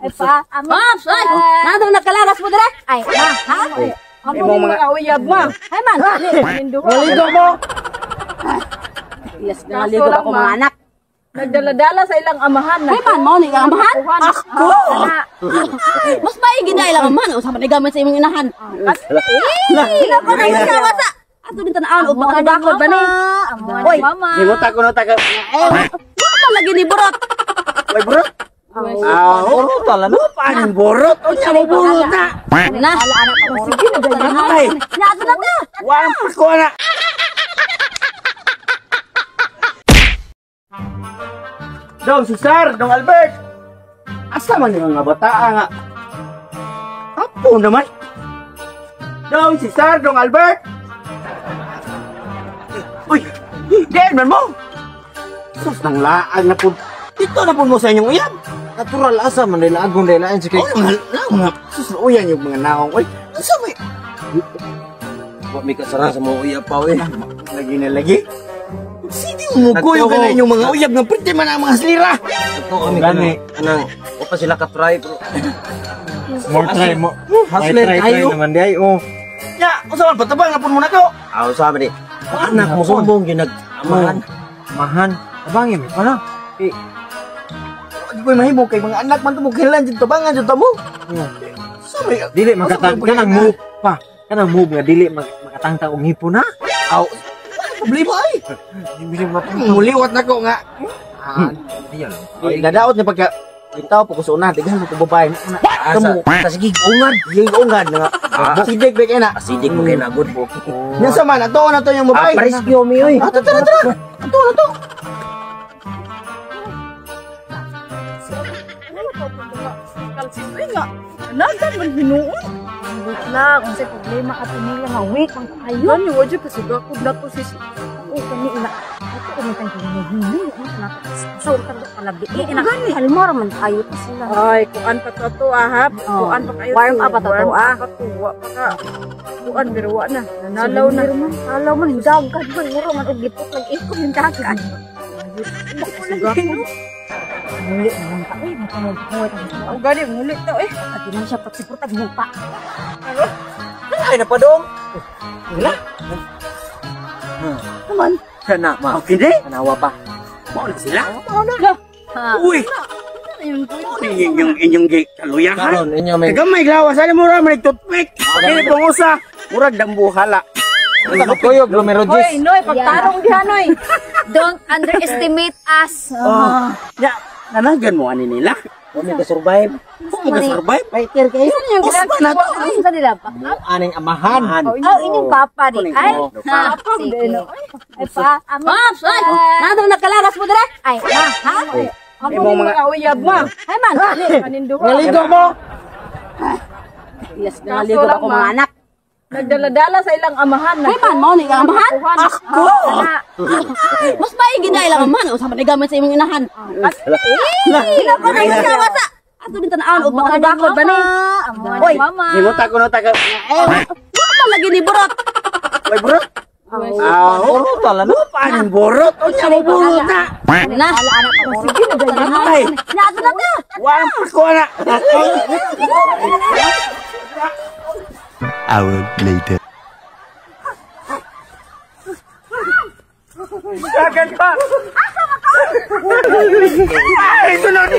Ay pa, Pops, ay, nandang nakalaras mo dire. Ay, ma, ha? Amo ni mga uyab ma. Ay man. Naligo mo. Yes, naligo ako mga anak. Nagdala-dala sa ilang amahan. Ay man, mao ni ilang amahan. Ako. Mas maigi na ilang amahan usa man gamit sa imong inahan. Ko na ginawa sa ato din tan-awon og makadakot ba ni? Oy, mama. Simuta ko no taga. Wa man lagi ni burot. Way burot. Ah, burot ala no. Paano burot? Unya mo burot na. Na. Sige na ganyan. Ay, Na ato na ta. wang ko na. Dong Cesar, Dong Albert. Asa man yung mga bataa nga? Apo naman. Dong Cesar, Dong Albert. Uy, diyan man mo. Sus, nang laag na po. Dito na po mo sa inyong uyab. Natural asa man nila agong nilaan si kay. Oh, mga sus, uyan yung mga naong. Uy, asa may... Wa mi kasara sa mga uyab pa oy. Lagi na lagi. Sige mo kuyo ka na inyong mga uyab nga pwede man ang mga slira. Ito kami gani anang wa pa sila ka-try bro. More try mo. Hustler Try, try, kayo. try naman di ay oh. Ya, usa man patabang na pud mo na to. Aw sabi ni. Anak mo sumbong gyud nag-amahan. Mahan. Tabangin mi pa. Eh, di ko'y mahimo kay mga anak man to mo kailan jud tabangan jud ta mo. Sa may Dili makatang kanang move pa. Kanang move nga dili makatangtang og ngipon ha. Aw, problema ay. Muliwat na ko nga. Diyan. Nadaot ni pagka bitaw po ko sa una, tignan mo ko babae. Asa sa sige ungan. Sige ungan nga. Sidik ba kay na? Asidik mo kay nagod. Nasa man ato na to yung babae. Ah, rescue mi oy. Ato tara tara. Ato na to. Kalsitoy nga. Nagan man hinuon. Wait lang, unsay problema ato nila nga weak ang kayo. Gani wa jud kasuga ko na to sis. Oo, kani ina. Ato ko man tang hinahili, ano na So, kan kalabi. Eh, ina. Kalmar man kayo to sila. Ay, kuan pa to to ah. Kuan pa kayo. Warm up pa to to ah. Warm up pa to. Wa pa ka. Kuan pero wa na. Nanalaw na. Nalaw man dagat man mura man og gipot lang iko yung dagat. Kasuga ko. Muli naman ka, uy, makamagpuwet ang O gani muli to eh. At yun siya pagsiportag mo pa. Ay na pa dong. Wala. Naman. Kana ma. Okay di. Kanawa pa. Mao na sila. Mao na. Uy. Yung inyong kaluyahan. Karon inyo may Gamay glawas ani mo ra man toothpick. Dili pong usa. Murag dambuhala. Kuyog numero 10. Hoy, Noy, pagtarong diha Noy. Don't underestimate us. Oh. Ya, nanagan mo ani nila. Wa mi ka-survive. Mo ka survive. Fighter kayo. Uspa na to. Ano nila pa? Mo aning amahan. Oh, inyong papa di. Ay, ha, sige. Ay pa, Pops, ay, nandang nakalaras mo dire. Ay, ma, ha? Amo ni mga uyab ma. Ay man. Anin duha. Naligo mo. Yes, naligo ako mga anak. Nagdala-dala sa ilang amahan. Ay man, mao ni ilang amahan. Ako. Mas maigi na ilang amahan usa man gamit sa imong inahan. Ko na ginawa sa ato din tan-awon og makadakot ba ni? Oy, mama. Simuta ko no taga. Wa man lagi ni burot. Way burot. Ah, Burot ala no. Paano burot? Unya mo burot na. Na. Sige na ganyan. Ay, Na ato na ta. wang ko na. Hour later. Dagan pa. Ay, sunod.